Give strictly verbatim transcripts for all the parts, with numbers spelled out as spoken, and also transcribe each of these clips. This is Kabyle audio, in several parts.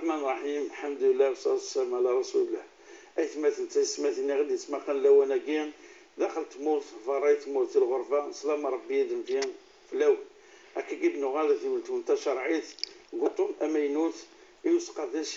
الرحمن الرحيم. الحمد لله والصلاة والسلام على رسول الله. Aytmaten d taysetmatin i ɣ-d-yettmaqan lawan-agi, daxel tmurt, berra i tmurt, i lɣerba, slam n Ṛebbi ad d-nbi fell-awen. Akka i d-nuɣal ad d-nweltwen tacerɛit n wuṭṭun amaynut i usqerdec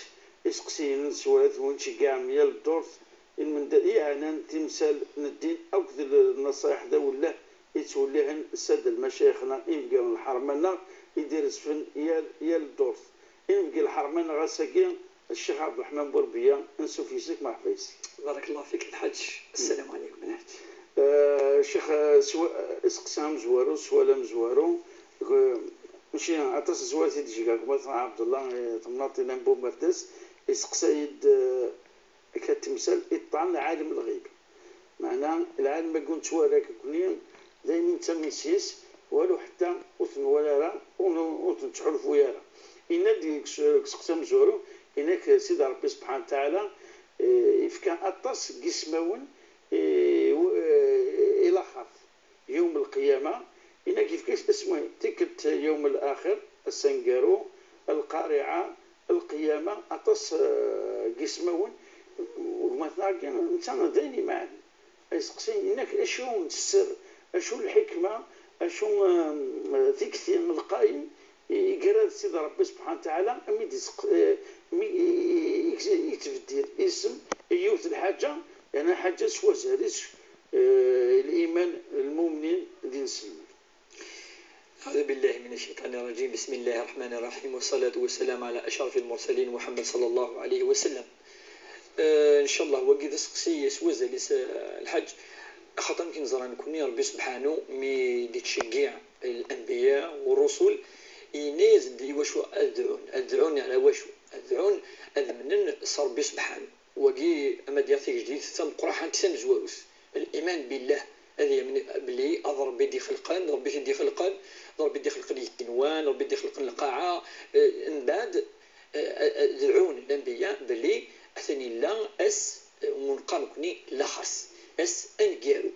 iseqsiyen n teswiɛt, wi nceggɛem yal ddurt, ilmend-, iɛnan timsal n ddin akked l-, nnaṣayeḥ d awelleh yettwellihen ssad lmacayix-nneɣ, inebgawen n lḥerma-nneɣ i d-irezfen yal, yal ddurt. Inebgi n lḥerma-nneɣ ass-agi, Ccix Ɛebderreḥman Burbiya, ansuf yes-k, merḥba yes-k. بارك الله فيك الحاج. السلام عليكم الحاج. Eh, Ccix, eh, swa-, eh, iseqsi amezwaru, sswal amezwaru, eh, mačči aṭas n sswayes i d-iceggeɛ gma-tneɣ Ɛebdellah, eh, temnaḍt ilan Bumerdas, iseqsa-yi-d, eh, akka timsal, iṭṭan lɛalem lɣib. Meɛna lɛalem-agi ur nettwali ara akk-, akk-nni, d ayen i nettamen s-yes, walu ḥetta ur t-nwala ara, ur n-, ur t-nettḥulfu ara. Yenna-d deg s-, deg useqsi amezwaru, yenna-k Sidi Ṛebbi subḥanahu wa taɛala, eh, yefka aṭas n yismawen, eh, w-, eh, i laxert. Yawm lqiyama, yenna-k yefka-as isem, tikkelt yawm laxir, ass aneggaru, lqariɛa, lqiyama, aṭas, eh, n yismawen, gma-tneɣ-agi, netta d ayen imeɛnen. Ay seqsi, yenna-k acu n sser, acu n lḥikma, acu, eh, tikti, lqayem, i, i yerra d Sidi Ṛebbi subḥanahu wa taɛala, mi d-iseq-, eh, mi i, i, i, i yettbeddil isem i yiwet n lḥaǧa, yerna lḥaǧa s wazal-is, eh, liman n lmumnin d inselmen. أعوذ بالله من الشيطان الرجيم. بسم الله الرحمن الرحيم. والصلاة والسلام على أشرف المرسلين محمد صلى الله عليه وسلم. Eh, ncallah, wagi d aseqsi s wazal-is, eh, lḥaǧ, axaṭer akken neẓra nekni, Ṛebbi subḥanu mi d-ittceggiɛ lanbiya u ṛṛusul, yenna-yas-d i wacu ad dɛun, ad dɛun ɛla wacu, ad dɛun ad mnen s Ṛebbi subḥanu. Wagi, ama d-yaɣ tigejdit tameqqraḥant tamezwarut, liman billah, ad yamen belli ad Ṛebbi d-ixelqen, d Ṛebbi t-id-ixelqen, d Ṛebbi d-ixelqen igenwan, d Ṛebbi d-ixelqen lqaɛa, eh, mbeɛd, eh, eh, dɛun lanbiya belli atan illa ass, eh, umi neqqar nekni laxert, ass aneggaru.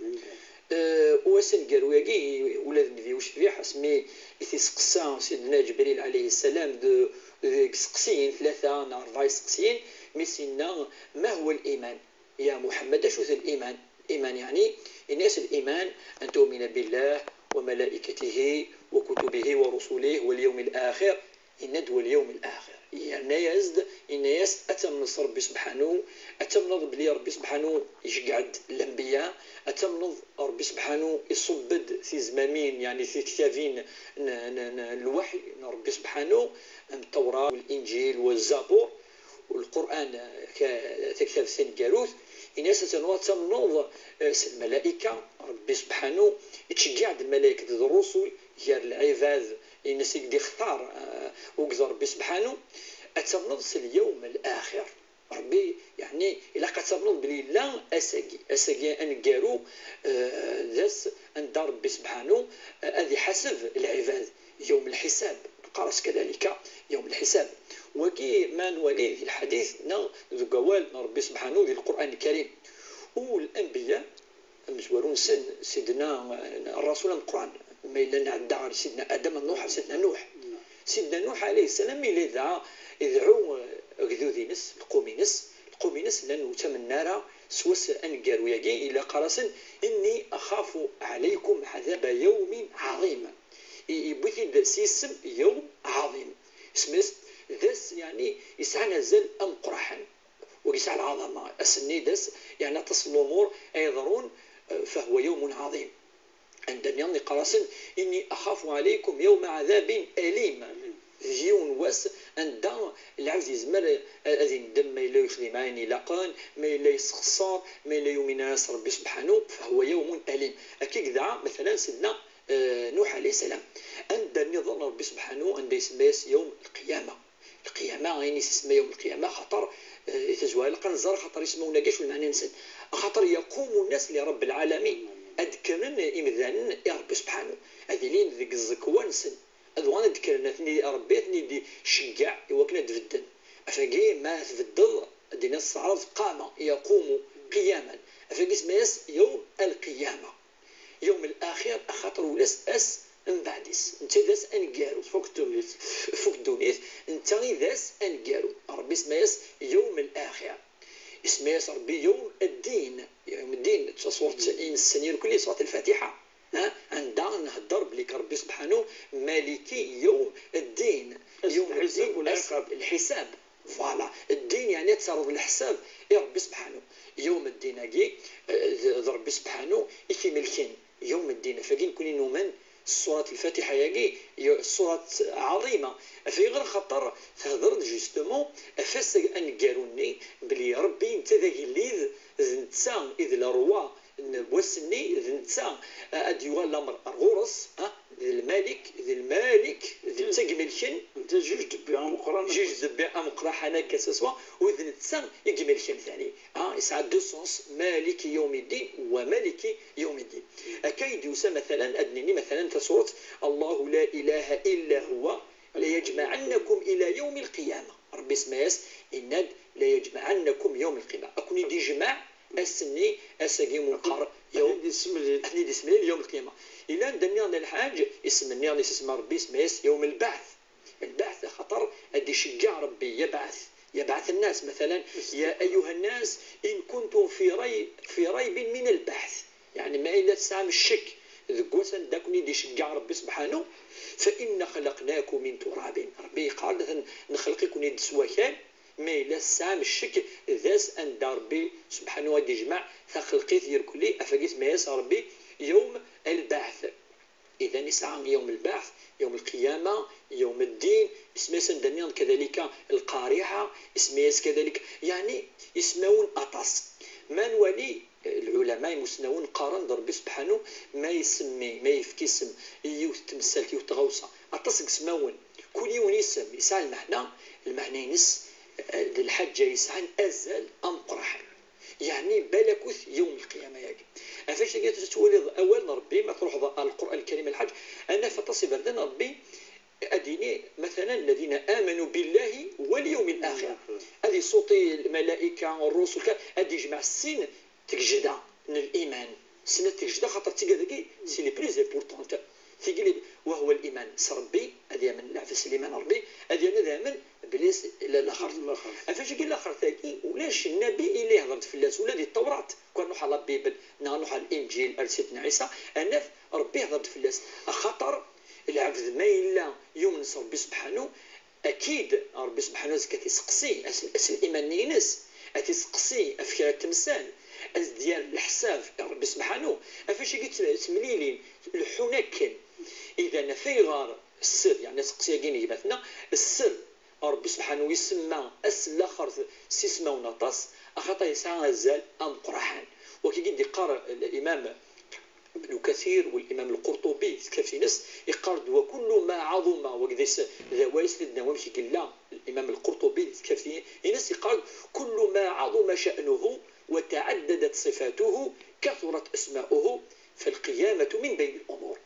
Eh, u ass aneggaru-agi, ula d Nnbi ucbiḥ, asmi i t-iseqsa Sidna Ǧebril ɛalayhi ssalam d, deg iseqsiyen tlata neɣ rebɛa iseqsiyen, mi s-yenna: ما هو الإيمان؟ يا محمد، acu-t liman? Liman yeɛni, yenna-yas: الإيمان أن تؤمن بالله وملائكته وكتبه ورسله واليوم الآخر. Yenna-d: واليوم الآخر. Yerna-yas-d, yenna-yas: ad tamneḍ s Ṛebbi subḥanu, ad tamneḍ belli Ṛebbi subḥanu iceggeɛ-d lanbiya, ad tamneḍ Ṛebbi subḥanu iṣubb-d tizmamin, yeɛni tiktabin n, n, n, n lweḥy n Ṛebbi subḥanu, am Ṭṭawra, Linǧil, Zabur. Lqur'an, ka-, taktabt taneggarut, ini-as ad tamneḍ, eh, s lmalaika, Ṛebbi subḥanu ittceggiɛ-d lmalayek d ṛṛusul gar lɛibad ines i d-ixtar, eh, ugd Ṛebbi subḥanu, ad tamneḍ s lyawm laxir. Ṛebbi, yeɛni, ilaq ad tamneḍ belli yella ass-agi. Ass-agi aneggaru, eh, d ass anda Ṛebbi subḥanu, eh, ad iḥaseb lɛibad. Yawm lḥisab, neqqar-as kadalika yawm lḥisab. Wagi ma nwali di lḥadit neɣ deg wawal n Ṛebbi subḥanu di Lqur'an Lkarim. U lanbiya, amezwaru-nsen, Sidna, eh, Ṛṛasul ameqqran, ma yella nɛedda ɣer Sidna Adam, Nuḥ, Sidna Nuḥ. Sidna Nuḥ ɛalayhi ssalam, yella dɣa idɛu, eh, agdud-ines, lqum-ines, lqum-ines llan ur ttamnen ara s wass aneggaru-agi, yella qqar-asen: إني أخاف عليكم عذاب يوم عظيم. I-, yewwi-t-id s yisem yawm ɛaḍim. Isem-is d ass, yeɛni, yesɛan azal ameqqraḥen. Wagi yesɛa lɛaḍama. Ass-nni d ass, yeɛni, aṭas n lumuṛ ay iḍerrun, eh, فهو يوم عظيم. Anda nniḍen iqqar-asen: إني أخاف عليكم يوم عذاب أليم. D yiwen wass anda lɛebd yezmer, eh, ad indem ma yella yexdim ayen ilaqen, ma yella yesxeṣṣer, ma yella yumin-as Ṛebbi subḥanu, فهو يوم أليم. Akka i yedɛa, matalan, Sidna eh, Nuḥ ɛalayhi ssalam. Anda nniḍen Ṛebbi subḥanu, anda isemma-yas yawm lqiyama. Lqiyama, ayen i s-isemma yawm lqiyama, axaṭer, eh, i tazwara ilaq ad nẓer axaṭer ismawen-agi acu lmeɛna-nsen. Axaṭer يقوم الناس لرب العالمين. Ad d-kkren imdanen i Ṛebbi subḥanu. Ad ilin deg iẓekwan-nsen. Ad uɣalen ad d-kkren, ad ten-i-, Ṛebbi ad ten-id-iceggeɛ i wakken ad d-bedden. Afagi, ma tbeddeḍ, ad d-tiniḍ s taɛrabt: قام يقوم قياما. Afagi isemma-yas yawm lqiyama. Yawm laxir, axaṭer ulac ass mbeɛd-is. Netta i d ass aneggaru, tfuk ddunit. Tfuk ddunit, netta i d ass aneggaru. Ṛebbi isemma-yas yawm al-axir. Isemma-yas Ṛebbi yawm ad-din. Yawm ad-din, d taṣurt-ines irkelli, surat al-Fatiḥa. Ha? Anda nhedder belli Ṛebbi subḥanu maliki yawm ad-din. Yawm ad-din, lḥisab. Voilà. Ddin, yeɛni ad terreḍ leḥsab i Ṛebbi subḥanu. Yawm ddin-agi, eh, d, d Ṛebbi subḥanu i k-imelken. Yawm ddin, af wagi nekkni numen s ṣṣurat lfatiḥa-agi, y-, ṣṣurat ɛeṛṛima. Af ayɣer? Axaṭer tehder-d justement ɣef wass aneggaru-nni, belli Ṛebbi netta d agellid, d netta i d le roi n wass-nni, d netta, eh, ad d-yuɣal lameṛ ar ɣur-s, ah, d lmalik, d lmalik, d netta i imelken. Netta juge de paix ameqqran. Juge de paix ameqqran, ḥanak, que ce soit, u d netta i imelken tani. Ah, yesɛa deux sens, maliki yawmiddin wa maliki yawmiddin. Akka i d-yusa, mathalan, ad d-nini, mathalan, taṣurt: Allahu la ilaha illa huwa, la yajma'annakum ila yawmi lqiyama. Ṛebbi isemma-yas, yenna-d, la yajma'annakum yawm lqiyama. Ad ken-id-ijmeɛ ass-nni, ass-agi meqqar, yawm, ad ken-id-isemlil. Ad ken-id-isemlil yawm lqiyama. Yella anda nniḍen a Lḥaǧ, isem nniḍen i s-isemma Ṛebbi, isemma-yas yawm lbaɛth. Lbaɛth, axaṭer ad d-iceggeɛ Ṛebbi, yabɛath, yabɛath nnas, mathalan, ya ayyuha nnas, in kuntum fi ray-, fi raybin min lbaɛth. Yeɛni, ma yella tesɛam ccek deg wass anda ad ken-id-iceggeɛ Ṛebbi subḥanu, fa inna xalaqnakum min turabin. Ṛebbi yeqqar-d, atan nexleq-iken-id s wakal. Ma yella tesɛam ccek, d ass anda Ṛebbi subḥanu ad d-ijmeɛ taxelqit irkelli, af wagi isemma-yas Ṛebbi yawm lbaɛth. Idan, yesɛa yawm lbaɛth, yawm lqiyama, yawm ddin, isemma-yas anda nniḍen kadalika lqariɛa, isemma-yas kadalik, yeɛni ismawen aṭas. Ma nwali, eh, lɛulama imusnawen qqaren d Ṛebbi subḥanu ma isemmi, ma yefk isem i yiwet n temsalt, yiwet n tɣawsa, aṭas deg ismawen, kul yiwen isem yesɛa lmeɛna, lmeɛna-ines, eh, d lḥaǧa yesɛan azal ameqqran. Yeɛni balakut yawm lqiyama-yagi. Ɣef wacagi ad twaliḍ awal n Ṛebbi, ma truḥeḍ ɣer Lqur'an Lkarim a Lḥaǧ, ad naf aṭas iberdan Ṛebbi ad d-yini, mathalan, alladhina amanu billahi wal yawmil axir. Ad iṣuṭi lmalayka, ṛṛusul, kan, ad d-ijmeɛ sin tgejda n liman. Snat tgejda, xaṭer d tigad-agi, c'est les plus importantes. Tigi li, wa huwa liman s Ṛebbi, ad yamen lɛebd s liman n Ṛebbi, ad yamen, ad yamen belli s-, la-, laxert. Laxert. Ɣef wacagi laxert-agi, ulac nnabi illa ihder-d fell-as, ula di Ṭṭewrat, kan nruḥ ɣer la Bible, neɣ nruḥ ɣer Linǧil, ar Sidna Ɛisa, ad naf Ṛebbi ihder-d fell-as. Axaṭer lɛebd ma yella yumen s Ṛebbi subḥanu, akid Ṛebbi subḥanu azekka ad t-iseqsi, as-, as liman-nni-ines, ad t-iseqsi ɣef kra n temsal, ad s-d-yerr leḥsab i Ṛebbi subḥanu. Ɣef wacagi tt-, ttemlilin, leḥḥun akken. Idan, ɣef ayɣer sser, yeɛni aseqsi-agi n gma-tneɣ, sser Ṛebbi subḥanu isemma ass n laxert s ismawen aṭas, axaṭer yesɛa azal ameqqran. Wakagi d-iqqar l-, Imam Ibn Kathir u Imam Lqurṭubi, tektabt-ines, iqqar-d: wa kullu ma ɛaḍuma, wagi d is-, d awal-is, ad d-nawi amek i yella Imam Lqurṭubi, tektabt-ines, iqqar-d: kullu ma ɛaḍuma sha'nuhu wa taɛaddadat sifatuhu kathurat asma'uhu, falqiyamatu min bayni al-umur.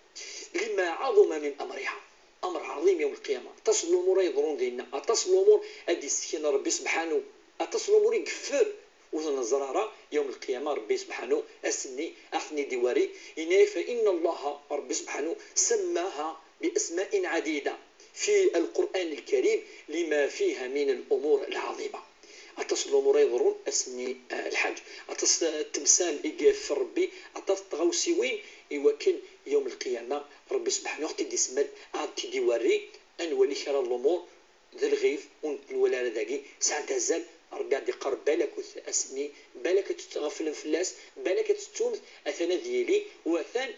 Lima ɛaḍuma min amriha. Amr ɛaḍim yawm lqiyama. Aṭas n lumuṛ ay yeḍrun dinna. Aṭas n lumuṛ ad d-issekn Ṛebbi subḥanu. Aṭas n lumuṛ i yeffer ur t-neẓri ara. Yawm lqiyama Ṛebbi subḥanu ass-nni ad ten-id-iwerri. Yenna-yak: fa inna Allaha, Ṛebbi subḥanu, sammaha bi asma'in ɛadida fi al-Qur'an al-Karim lima fiha min al-umur al-ɛaḍima. Aṭas n lumuṛ ay iḍerrun ass-nni, eh, lḥaǧ. Aṭas, eh, n temsal i yeffer Ṛebbi, aṭas n tɣawsiwin i wakken yawm lqiyama Ṛebbi subḥanu ad ɣ-t-id-isemmal, ad ɣ-t-id-iwerri, ad nwali kra n lumuṛ d lɣib ur t-nwala ara dagi, sɛant azal. Ṛebbi ad d-iqqar balakut ass-nni, balak ad tettɣeflem fell-as, balak ad tettumt, atan ad yili, u atan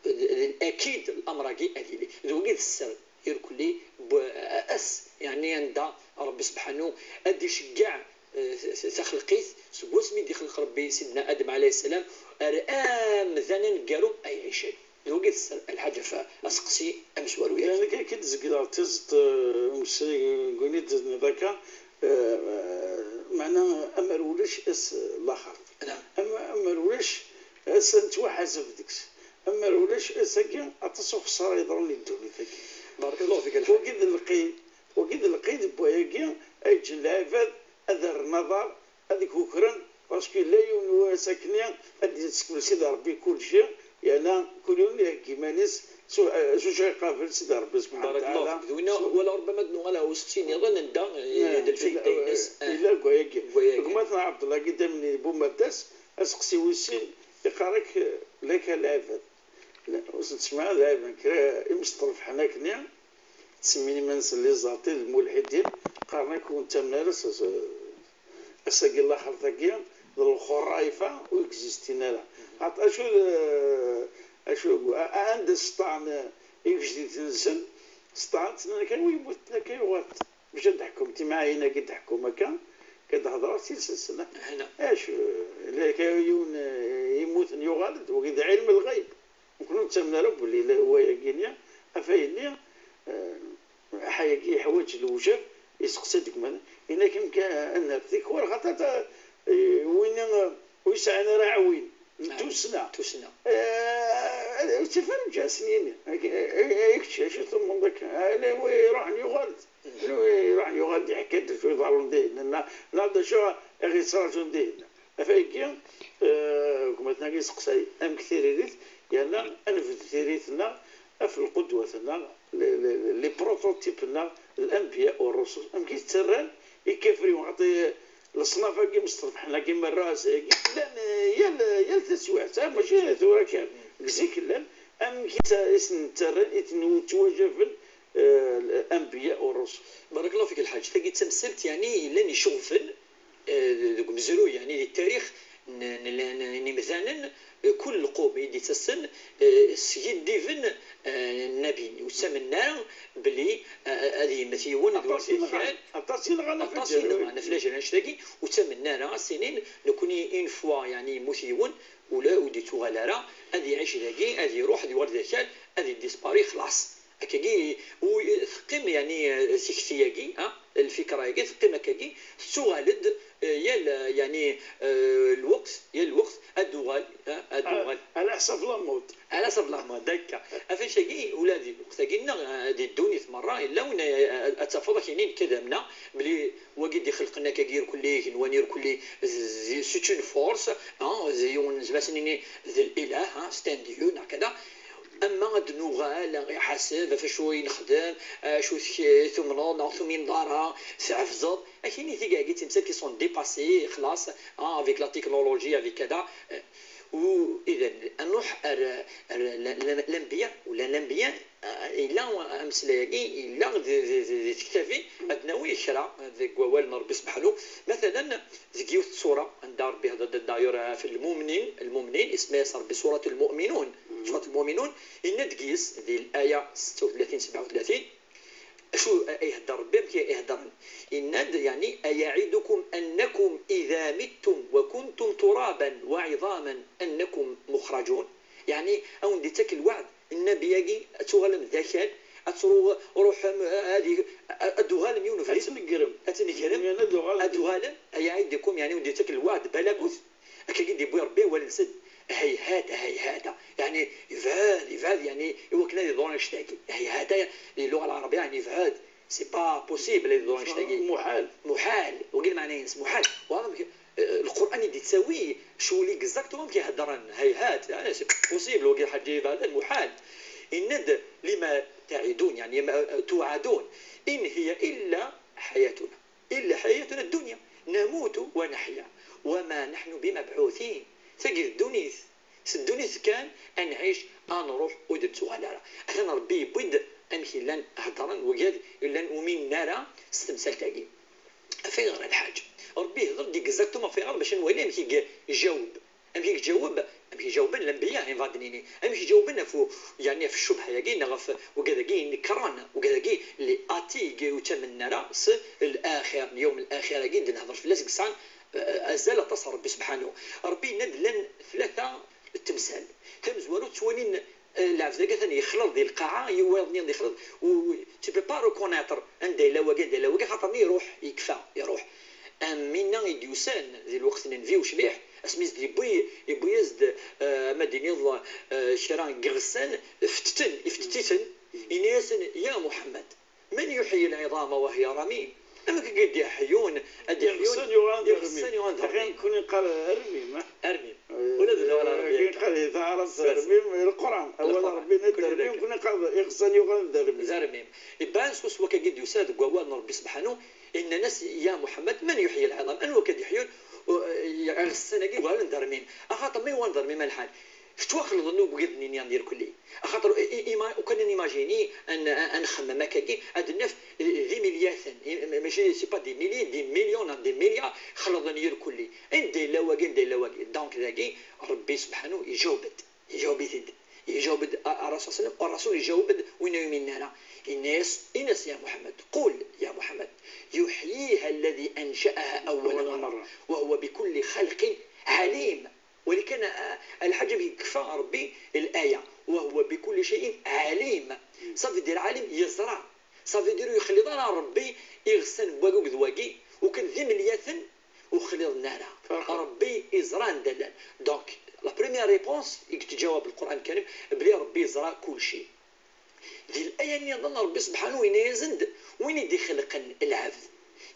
d, d, d akid lamr-agi ad yili. D wagi d sser irkelli n wass, yeɛni anda Ṛebbi subḥanu ad d-iceggeɛ, eh, t-, t-, taxelqit, seg wasmi i d-ixleq Ṛebbi Sidna Adem ɛalayhi ssalam, ar amdan aneggaru ay ɛicen. D wagi d sser a Lḥaǧ ɣef aseqsi amezwaru-agi. Yeɛni, akka i d-zegleɣ tiẓeṭ, eh, umesray n win i d-tenniḍ akka, eh, meɛna amer ulac ass laxert. Naam. Am-, amer ulac ass ad nettwaḥaseb deg-s. Amer ulac ass-agi, aṭas uxeṣṣar yeḍran di ddunit-agi. Barakallahu fik, a Lḥaǧ. Wagi d lqid, wagi d lqid n wayagi ay ǧǧen lɛibad ad rren aḍar, ad kukren, parce que yella yiwen n wass akkenni ad d-yettekmel Sidi Ṛebbi kulci, yerna kul yiwen iheggi iman-is Su-, eh, s ucu iqabel Sidi Ṛebbi subḥanahu wa taɛala. Barakallahu fik. D winna, wala ṛubbama ad nuɣal ɣer useqsi nniḍen anda, eh, d lfayda-ines, eh, yella deg wayagi. Deg wayagi. Gma-tneɣ Ɛebdellah Gidamni Bumerdas, aseqsi wis sin, iqqar-ak, eh, laka lɛibad. La, ur sen-tesmaɛ d lɛibad, kra imesṭerfḥen akkenni, ttsemmin iman-nsen les athées, lmulḥidin, qqaren-ak ur nettamen ara s, s, ass-agi, laxert-agi, d lxurayfa ur existin ara. Acu d, acu, a-, anda sṭan igejdidet-nsen, sṭan-tt, nnan kan wi yemmuten akka yuɣal-d. Bac ad d-teḥkum timɛayin-agi d-teḥkum akka, akka d-hedreɣ s tiselsen. Acu, la kan yiwen, eh, yemmuten yuɣal-d, wagi d ɛilm lɣayb. Nekni ur nettamen ara belli la-, wayagi-nni, afay-nni, eh, ḥayagi yeḥwaǧ lewjab, iseqsa-d deg uman, yenna-k amek ad nerr tikwal, xaṭer ta-, eh, win, eh, ur yesɛin ara aɛwin n tussna. Tussna. Eh, tifan mǧasen yini. Ay, ay, ay, kečč, acu tumneḍ akka? Ala, wi iruḥen yuɣal-d. Wi iruḥen yuɣal-d, iḥka-d acu iḍerrun dihin, neɣ, neɣ d acu i ɣ-yettraǧun dihin. Afayagi, eh, gma-tneɣ iseqsay amek tiririt, yerna ad nebdu tiririt-nneɣ ɣef lqudwat-nneɣ, le-, le-, le-, les prototypes-nneɣ, l-anbiya u ṛṛusul. Amek i ttarran ikafriwen, xaṭi leṣnaf-agi mesteṛbeḥen-agi merra ass-agi, llan, eh, yal, yal taswiɛt, ah, mačči tura kan, deg zik llan, amek i tt-, i sen-ttarran, i ten-, ttwajaben, eh, l-, anbiya u ṛṛusul. Barakallahu fik, Lḥaǧ. Tagi d tamsalt, yeɛni, yellan icuɣben, eh, deg umezruy, yeɛni di tarix n, n, n, n imdanen, eh, kul lqum i d-ittasen, eh, sgiddiben, eh, nnabi, ur ttamen ara belli, eh, ad yemmet yiwen, ad Aṭas i yuɣal d nɣan, akal. Aṭas i nɣan ɣef Aṭas i lǧal, nɣan ɣef lǧal annect-agi, ur ttamen ara, ad s-inin, nekni une fois, yeɛni, yemmut yiwen, ula ur d-ittuɣal ara, ad iɛic dagi, ad iruḥ, ad yuɣal d akal, ad idispari, xlaṣ. Akkagi, u-, teqqim, yeɛni, eh, tikti-agi, ha, lfikra-agi, teqqim akkagi, tettuɣal-d, eh, yal, eh, yeɛni, eh, lweqt, yal lweqt, ad d-tuɣal, ha, ad d-tuɣal. Ɛla ḥsab la mode. Ɛla ḥsab la mode, akka. Afacagi, ula di lweqt-agi-nneɣ, eh, di ddunit merra, yella win, eh, ad tafeḍ akini nekk ad amneɣ, belli wagi d-ixelqen akkagi irkelli, igenwan irkelli, z-, z-, c'est une force, ha, d yiwen, nezmer ad s-nini, d lilah, ha, c'est un dieu, neɣ kada. Ama ad d-nuɣal, iḥaseb ɣef acu i nexdem, acu tek-, tumneḍ neɣ ur tumineḍ ara, tɛefzeḍ. Akini tigagi d timsal qui sont dépassées, xlaṣ, ah, avec la technologie, avec kada. U, idan, ad nruḥ ar, ar la, la, l'anbiya, wala l'anbiya, ah, yella ameslay-agi, yella di, di, di, di tektabin, ad nawi kra deg wawal n Rebbi subḥanu. Mathalan, deg yiwet tsura, anda Rebbi ihder-d, d'ailleurs, ɣef lmumnin, lmumnin, isemma-yas Rebbi surat lmuminun, surat lmuminun, yenna-d deg-s, di l'aya setta u tlatin, sebɛa u tlatin, acu ay ihedder Rebbi, amek ay iheddren? Yenna-d, yeɛni, أيعدكم أنكم إذا متم وكنتم ترابا وعظاما أنكم مخرجون؟ Yeɛni, a wen-d-ittak lweɛd, nnabi-agi, ad tuɣalem d akal, ad tru-, ruḥem, ad i-, ad d-tuɣalem yiwen ubrid. Ad tnegrem. Ad tnegrem. Ad tuɣalem. Ad tuɣalem, أيعدكم, yeɛni, a wen-d-ittak lweɛd, balagut. Akkagi d-yewwi Rebbi awal-nsen. Hayhat, hayhat. Yeɛni, yebɛed, yebɛed, yeɛni, i wakken ad iḍru annect-agi. Hayhat, di lluɣa lɛerbiya, yeɛni, yebɛed. C'est pas possible ad iḍru annect-agi. Muḥal. Muḥal. Wagi lmeɛna-ines, muḥal. Wa, eh, Lqur'an i d-ittawi, ccɣel exactement amek i heddren. Hayhat, yeɛni, c'est pas possible, wagi lḥaǧa ibeɛden, muḥal. Yenna-d, لما تعدون, yeɛni, ma, eh, توعدون. إن هي إلا حياتنا. إلا حياتنا الدنيا نموت ونحيا وما نحن بمبعوثين. Tagi d ddunit. S ddunit kan ad nɛic, ad nruḥ, ur d-nettuɣal ara. Atan Rebbi yewwi-d amek i llan heddren wigad i llan ur uminen ara s temsalt-agi. Ɣef ayɣer a Lḥaǧ? Rebbi yehder-d exactement ɣef ayɣer, bac ad nwali amek i iǧaweb. Amek i iǧaweb? Amek i ǧawben lanbiya, ayen bɣa d-nini. Amek i ǧawben ɣef u-, yeɛni ɣef ccubha-agi, neɣ ɣef wigad-agi inekkren, wigad-agi les athées, ur ttamnen ara s laxir, n yawm laxir-agi i d-nehder fell-as, deg sɛan, eh, azal aṭas ɣer Rebbi subḥanu. Rebbi yenna-d llan tlata temsal. Tamezwarut, ttwalin, eh, lɛebd-agi atan yexleḍ di lqaɛa, yiwayeḍ-nni yexleḍ, u, tu peux pas reconnaître anda yella wagi, anda yella wagi, xaṭer-nni iruḥ, yekfa, iruḥ. Am winna i d-yusan di lweqt n Nnbi ucbiḥ, asmi i s-d-yewwi, yewwi-yas-d, eh, ama d-tiniḍ, eh, kra n yiɣsan, fetteten, ifettet-iten, yenna-yasen, يا محمد، من يحيي العظام وهي رميم؟ Amek i d-iḥyun, ad d-iḥyun? Iɣsan yuɣalen d iɣsan armim. Yuɣalen d armim. Axi nekkni neqqar armim, ah. Armim. Eh, ula d lawan Ṛebbi akka. Neqqar di taɛrabt armim, Leqran. Awal Ṛebbi yenna-d armim, nekkni neqqar iɣsan yuɣalen d armim. D armim. Iban swaswa akka i d-yusa deg wawal n Ṛebbi subḥanu, inna-as: "Ya Muḥemmed, man yuḥyi lɛiḍam?" Anwa akka d-iḥyun, uh, iɣsan-agi yuɣalen d armim? Axaṭer ma yuɣalen d armim a lḥaǧ, ttwaxelḍen wigad-nni nniḍen irkelli. Axaṭer i, i, ima-, ukan ad nimajini, ad n-, ad nxemmem akkagi, ad naf d imilyaten, i, ma-, mačči, c'est pas des milliers, des millions, des milliards, xelḍen irkelli. Anda yella wagi, anda yella wagi? Donc dagi, Ṛebbi subḥanu iǧaweb-d, iǧaweb-it-id. Iǧaweb-d a, a Rasul sallam, u Rasul iǧaweb-d win ur yumin ara. Inna-yas, inna-yas: "Ya Muḥemmed, qul, ya Muḥemmed, yuḥyiha alladi anša'aha awwala marra, wa huwa bikulli xalqin ɛalim." Walakin, ah, lḥaǧa mi yekfa Ṛebbi laya, "Wa huwa bikulli cay'in ɛalim." Ça veut dire ɛalim, yeẓra. Ça veut dire ur yexliḍ ara Ṛebbi iɣsan n wagi akked wagi, ukan d imelyaten ur xliḍen ara. Ṛebbi iẓra anda llan. Donc, la première réponse i yettǧawab Lqur'an Lkarim, belli Ṛebbi yeẓra kulci. Di laya nniḍen, Ṛebbi subḥanu yenna-yasen-d: "Win i d-ixelqen lɛebd,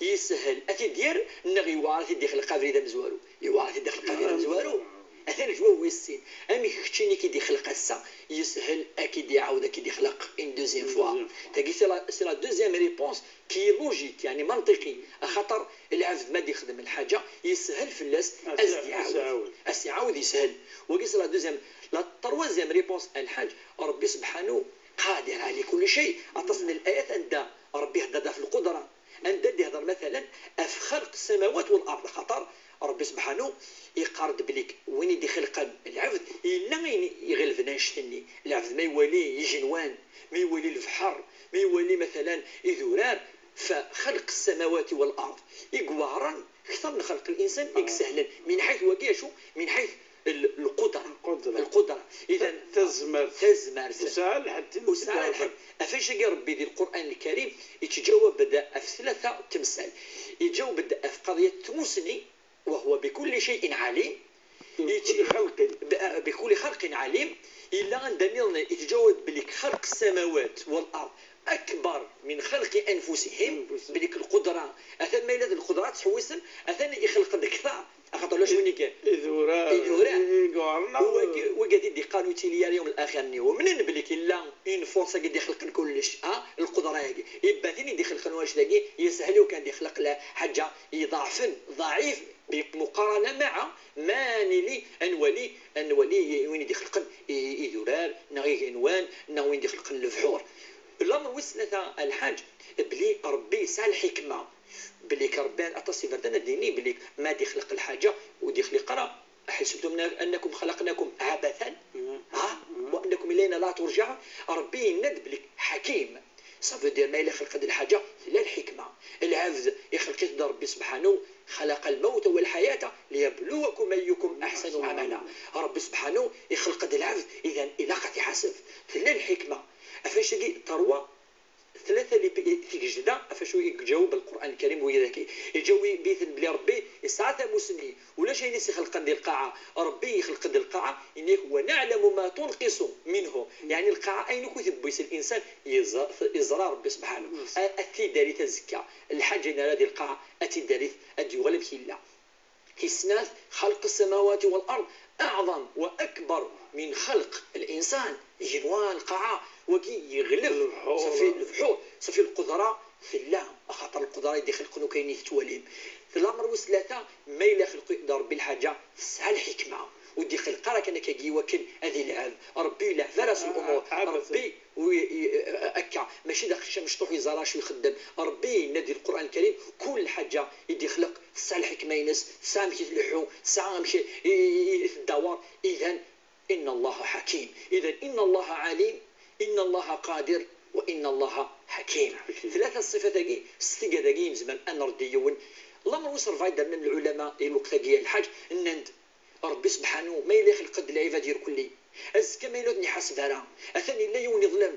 yeshel ad t-id-yerr, neɣ yewɛer ad t-id-ixleq abrid amezwaru?" Yewɛer ad t-id-ixleq abrid amezwaru. Atan lǧwab wis sin. Amek keččini i k-id-ixleq ass-a, yeshel ad k-id-iɛawed, ad k-id-ixleq une deuxième fois? Une deuxième fois. Tagi, c'est la, c'est la deuxième réponse qui est logique, yeɛni manṭiqi. Axaṭer lɛebd ma d-ixdem lḥaǧa, yeshel fell-as ad s-d-iɛawed. Ad s-iɛawed yeshel. Wagi, c'est la deuxième. La troisième réponse, a lḥaǧ, Ṛebbi subḥanu qadir ɛala kulli cay. Aṭas n layat anda Ṛebbi ihedder ɣef lqudra, anda d-ihedder matalan ɣef xalq ssamawat wal ard, axaṭer Ṛebbi subḥanu iqqar-d belli win i d-ixelqen lɛebd, yella ayen iɣelben annect-nni. Lɛebd ma iwali igenwan, ma iwali lebḥer, ma iwali matalan idurar, fa xalq ssamawati wal ard i iweɛren kter n xelq linsan i isehlen. Min ḥayt wagi acu? Min ḥayt l-, lqudra. Lqudra. Lqudra. Idan, ta-, tazmert. Tazmert. Usɛa lḥedd. Usɛa lḥedd. Ɣef wacu-agi Ṛebbi di Lqur'an Lkarim yettǧawab-d ɣef tlata temsal. Yettǧawab-d ɣef qadiyat tmusni, wa huwa bikulli cay'in ɛalim. Bikulli xalqin. Bi-, bikulli xalqin ɛalim. Yella anda nniḍen yettǧawab belli xalq ssamawat wal ard akbar min xalqi anfusihim. Anfusihim. Belli lqudra, atan ma yella d lqudra ad ttḥewwisen, atan ixelq-d kter. Axaṭer ulac win i, idurar, idurar, i, i iweɛren, u wagi, wagi i d-iqqaren ur ttili ara yawm l-axir-nni. Umnen belli yella une force-agi d-ixelqen kullec, ha, lqudra-agi. Ibatin i d-ixelqen wanect-agi, yeshel i wakken ad d-ixleq lḥaǧa iḍeɛfen, ḍɛif, بمقارنة مع ما نلي، ad nwali, ad nwali win i d-ixelqen i, i, idurar, neɣ igenwan, neɣ win i d-ixelqen lebḥur. Lamer wis tlata a lḥaǧ, belli Ṛebbi yesɛa lḥikma. Belli k-, Ṛebbi aṭas iberdan ad d-yini belli ma d-ixleq lḥaǧa ur d-ixliq ara. أحسبتم أنكم خلقناكم عبثا، ha? وأنكم إلينا لا ترجعون. Ṛebbi yenna-d belli ḥakim. Ça veut dire ma yella ixleq-d lḥaǧa, tella lḥikma. Lɛebd ixleq-it-id Ṛebbi subḥanu, خلق الموت والحياة ليبلوكم أيكم أحسن عملا. Ṛebbi subḥanu ixleq-d lɛebd, idan ilaq ad t-iḥaseb. Tella lḥikma. Ɣef wacu-agi terwa tlata li-, tigejda, ɣef wacu i iǧaweb Lqur'an Lkarim wid-agi. Iǧaweb-iten belli Ṛebbi yesɛa tamusni, ulac ayen i s-ixelqen di lqaɛa. Ṛebbi ixleq-d lqaɛa, yenna-yak: "ونعلم ما تنقص منه". Yeɛni lqaɛa ayen akk i tewwis linsan, yeẓ-, yeẓra Ṛebbi subḥanu. A, ad t-id-terr azekka. Lḥaǧa i nerra di lqaɛa, ad t-id-terr, ad d-yuɣal amek yella. Tis snat, خلق السماوات والأرض أعظم وأكبر من خلق الإنسان. Igenwan, lqaɛa, wagi yeɣleb. Lebḥur. Ṣafi lebḥur, ṣafi lqudra tella, axaṭer lqudra i d-ixelqen akk ayen i tettwalim. Lamer wis tlata, ma yella ixleq-d Ṛebbi lḥaǧa, tesɛa lḥikma. Ur d-ixleq ara kan akkagi i wakken ad ilɛeb. Ṛebbi ur ileɛɛeb ara s lumuṛ. Ṛebbi u-, i-, akka, mačči d aqcic amecṭuḥ yeẓra acu ixeddem. Ṛebbi yenna-d di Lqur'an Lkarim, kul lḥaǧa i d-ixleq tesɛa lḥikma-ines, tesɛa amek i tleḥḥu, tesɛa amek i, i, i, i teddawer. Idan, إن الله حكيم. إذا إن الله عليم، إن الله قادر، وإن الله حكيم. Tlata ṣṣifat-agi, s tigad-agi i nezmer ad nṛedd i yiwen. Lamer wis ṛebɛa i d-rnan lɛulama i lweqt-agi a lḥaǧ, nnan-d, Ṛebbi subḥanu, ma yella ixleq-d lɛibad irkelli, azekka ma yella ur ten-iḥaseb ara, atan yella yiwen iḍlem,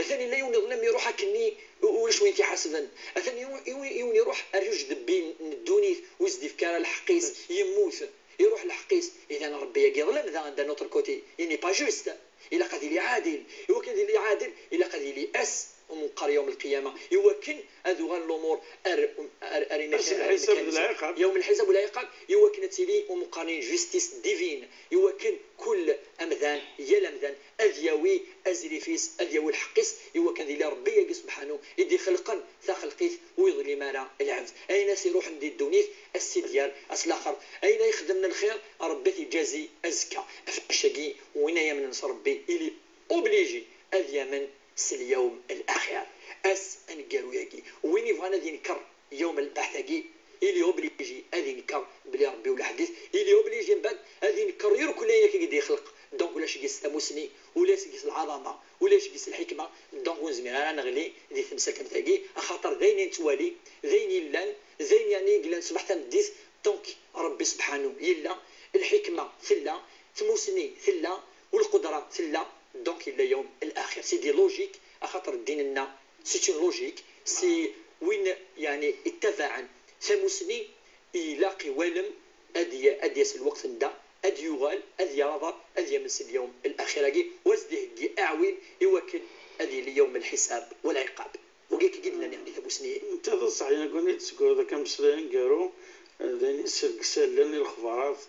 atan yella yiwen iḍlem iṛuḥ akkenni u-, ulac win t-iḥasben, atan yiwen, yiwen, yiwen iṛuḥ ar ujdebbi n ddunit ur s-d-ifki ara lḥeqq-is, yemmut, iṛuḥ lḥeqq-is, idan Ṛebbi-agi iḍlem daɣen d'un autre côté, il n'est pas juste, ilaq ad yili ɛadil, i wakken ad yili ɛadil, ilaq ad yili ass umeqqar yawm lqiyama, iwakken ad uɣalen lumuṛ ar, ar, ar imakan, ar lḥisab d lɛiqab. Yawm lḥisab u lɛiqab, iwakken ad tili umeqqar n justice divine, iwakken kul amdan, yal amdan, ad yawi azrif-is, ad yawi lḥeqq-is, iwakken ad yili Ṛebbi-agi subḥanu i d-ixelqen taxelqit ur yeḍlim ara lɛebd. Ayen as iruḥen di ddunit, as-id-yerr ass laxer. Ayen ay ixedmen lxir, Ṛebbi ad t-iǧazi azekka. Ɣef annect-agi, win ay amnen s Ṛebbi, il est obligé ad yamen s lyawm laxir, ass aneggaru-agi. Win yebɣan ad yenker yawm lbaɛt-agi, il est obligé ad yenker belli Ṛebbi ulaḥdit, il est obligé mbeɛd ad yenker irkelli ayen akka i d-yexleq. Donc ulac deg-s tamusni, ulac deg-s lɛaḍama, ulac deg-s lḥikma. Donc ur nezmir ara ad neɣli di temsalt am tagi, axaṭer d ayen i nettwali, d ayen yellan, d ayen yeɛni i yellan ṣṣbeḥ tameddit. Donc Ṛebbi subḥanu yella, lḥikma tella, tmusni tella, u lqudra tella. Donc yella yawm laxir. C'est des logiques, axaṭer ddin-nneɣ, c'est une logique, c'est win yeɛni ittabaɛen tamusni, ilaq iwalem ad y-, ad d-yas lweqt n da, ad d-yuɣal, ad yerr aḍar, ad yamen s lyawm laxir-agi, u ad s-d-iheggi aɛwin iwakken ad yili yawm lḥisab u lɛiqab. Wagi akka i d-nnan, yeɛni, tamusni. Netta d ṣṣeḥ, yeɛni, i d-tesgurd akka ameslay aneggaru, eh, d ayen i s-, deg isallen i lexbarat,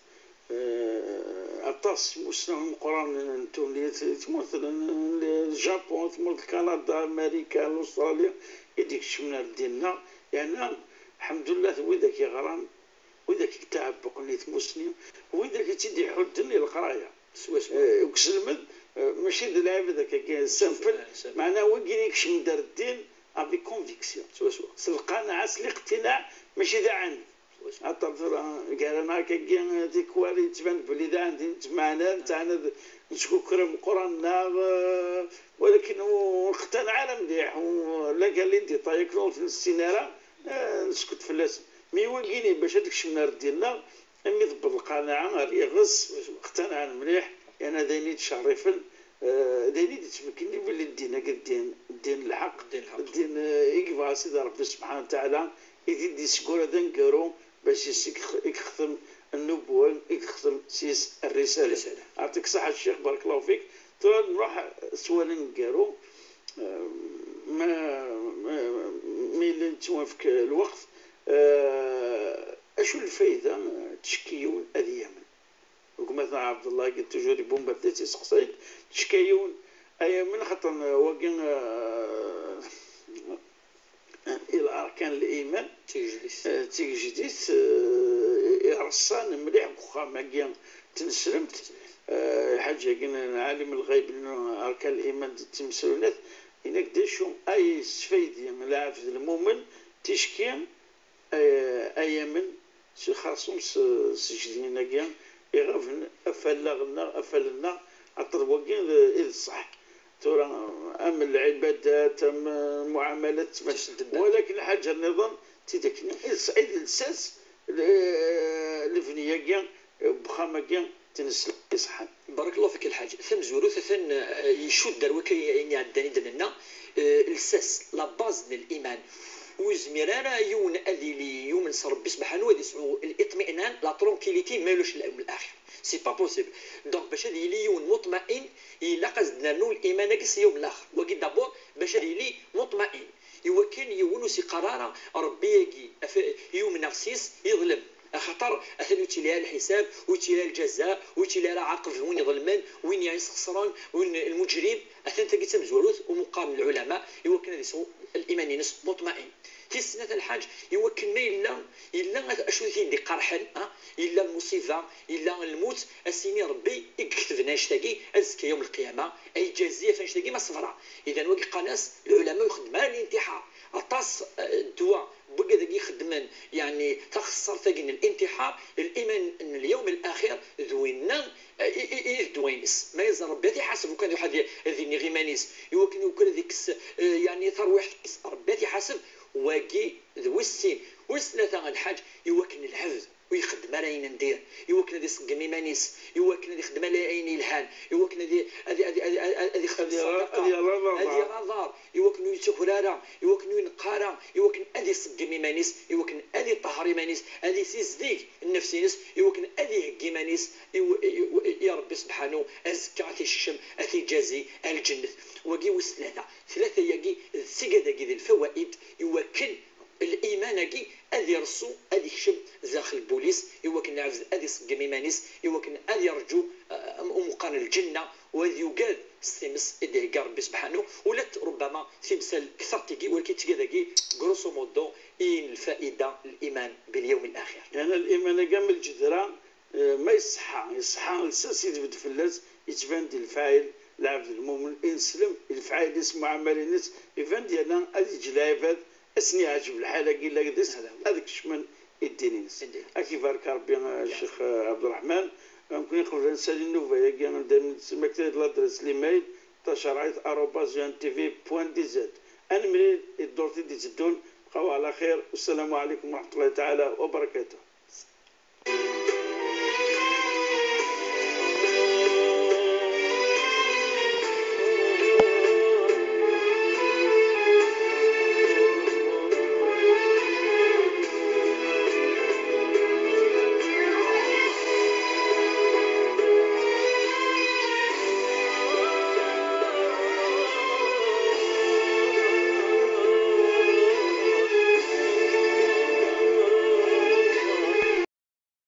eh, aṭas n imusnawen imeqqranen n ddunit, tmurt n, n Japun, tmurt n Kanada, Marika, Lustṛalya, i d-ikecmen ar ddin-nneɣ. Yerna, lḥemdullah, d widak yeɣran, widak i yetɛebbuqen i tmusni, widak i tt-id-iḥudden i leqraya. Swaswa. Eh, deg uselmed, eh, mačči d lɛibad akka, akka, simple. Ah, simple. Meɛna wigi i ikecmen-d ar ddin avec conviction. Swaswa. S lqanaɛa, s liqtinaɛ, mačči d aɛaned. Swaswa. Aṭer tura, gar-aneɣ akkagi, tikwal yettban belli d aɛaned i nettmeɛna, nettɛanad, nettkuker ameqqran-nneɣ, eh, walakin ur neqtanaɛ ara mliḥ, u la galin di ṭayakna ur t-nessin ara, eh, nesket fell-asen. Mi wagini bac ad kecmen ar ddin-nneɣ, imi tewweḍ lqanaɛa ar yiɣes, qtanɛen mliḥ, yerna d ayen i d-cerrifen, eh, d ayen i d-yettmeknin belli ddin-agi d ddin, ddin n lḥeqq, ddin n lḥeqq, ddin, eh, i yebɣa Sidi Ṛebbi subḥanahu wa taɛala, i t-id-yesgura d aneggaru, bac yes i yextem nnubuwa, i yextem s-yes rrisala. Rrisala. Yeɛṭik ṣṣeḥḥa a Ccix, barakallahu fik. Tura nruḥ s wal aneggaru, eh, ma, ma, ma yella yettwafk lweqt, eh, acu n lfayda, eh, ttcekki yiwen ad yamen? Gma-tneɣ Ɛebdellah-agi toujours yebbumbert-itt, iseqsay-d, ttcekki yiwen ad yamen, xaṭer wagi, eh, i larkan n liman, d tigejdit, eh, d tigejdit, eh, ireṣṣan mliḥ deg uxxam-agi n tneslemt, eh, lḥaǧ-agi n ɛalim lɣayb n arkan n liman d timesrunat, yenna-k d acu ay yesfaydi lɛebd lmumen, ticki, eh, ay amen, si xersum s, s tgejdin-agi iɣaben afalaɣ-nneɣ, afal-nneɣ, aṭer wagi d, i d ṣṣeḥ. Tura, am lɛibadat, am lmuɛamalat, walakin lḥaǧa nniḍen, d tidak-nni, i d, i d lsas, l-, lebni-agi, n wexxam-agi, d tineslemt iṣeḥḥan. Barakallahu fik a Lḥaǧ. Tamezwarut, atan, eh, icudd ar wakka ayen iɛeddan i d-nenna, eh, lsas, la base n liman. Ur yezmir ara yiwen ad yili yumen s Ṛebbi subḥanu, ad yesɛu liṭminan, la tranquillité, ma ulac lyawm laxir. C'est pas possible. Donc, bac ad yili yiwen muṭmain, ilaq ad s-d-nernu liman-agi s lyawm laxir. Wagi d'abord, bac ad yili muṭmain. Iwakken yiwen ur s-iqqar ara Ṛebbi-agi, af-, yumneɣ s-yes, yeḍlem. Axaṭer atan ur yettili ara lḥisab, ur yettili ara lǧaza, ur yettili ara ɛaqeb win iḍelmen, win yesxeṣren, win lmuǧrim. Atan tagi d tamezwarut, umuqqar n lɛulama, iwakken ad yesɛu liman-ines muṭmain. Tis snat a Lḥaǧ, iwakken ma yella, yella acu i t-id-iqerḥen, ha? Yella lmuṣiba, yella lmut, a s-yini Ṛebbi i iketben annect-agi, azekka yawm lqiyama, a iǧazi ɣef annect-agi ma ṣebreɣ. Idan wagi qqaren-as lɛulama ur ixeddem ara lintiḥar. Aṭas, eh, ddwa n wigad-agi ixeddmen, yeɛni taxeṣṣart-agi n lintiḥar, liman n lyawm laxir d winna, eh, i, i, i d ddwa-ines. Ma yeẓra Ṛebbi ad t-iḥaseb, ukan yuḥ ad, ad iniɣ iman-is, iwakken ukan ad ikkes, eh, yeɛni tarwiḥt-is. Ṛebbi La t-iḥaseb. Wagi d wis sin. Wis tlata, a lḥaǧ, i wakken lɛebd ur ixeddem ara ayen n dir, i wakken ad iṣeggem iman-is, i wakken ad ixdem ala ayen yelhan, i wakken ad i- ad i- ad i- ad i- ad ixdem ṣṣadaqa, ad yerr aḍar, i wakken ur yettaker ara, i wakken ur ineqq ara, i wakken ad iṣeggem iman-is, i wakken ad iṭahher iman-is, ad isizdeg nnefs-ines, i wakken ad iheggi iman-is i, i, i, i Ṛebbi sebḥanu, azekka ad t-isekcem, ad t-iǧazi ar lǧennet. Wagi wis tlata. Tlata-yagi d tigad-agi d lfawaid i wakken liman-agi ad ireṣṣu, ad ikcem daxel n wul-is, i wakken lɛebd ad iṣeggem iman-is, i wakken ad irǧu, eh, am umeqqan n lǧenna, u ad yugad s times i d-ihegga Rebbi sebḥanu, ula d rubbama timsal kter tigi, walakin tigad-agi, grosso modo, i lfaida n liman bil yawm al-axir. Yerna liman-agi am lǧedra, eh, ma iṣeḥḥa, iṣeḥḥa lsas i tbedd fell-as, yettban-d lefɛayel, lɛebd lmumen, ineslem, lefɛayel-is, muɛamala-ines, iban-d yerna ad yeǧǧ lɛibad, asen yeɛǧeb lḥal-agi n lagdes, ad kecmen i ddin-ines. Ad k-ibarek Ṛebbi, a Ccix, eh, Ɛebderreḥman. Amken iqbel ad nsali nnuba-agi, anda d-tmakta d l'adresse, l'email, tacerɛit arobase U N T V point D Z. Ad nemlil i ddurt i d-iteddun, bqaw ɛla xir, wassalamu ɛlikum wa raḥmatullahi taɛala wa barakatuh.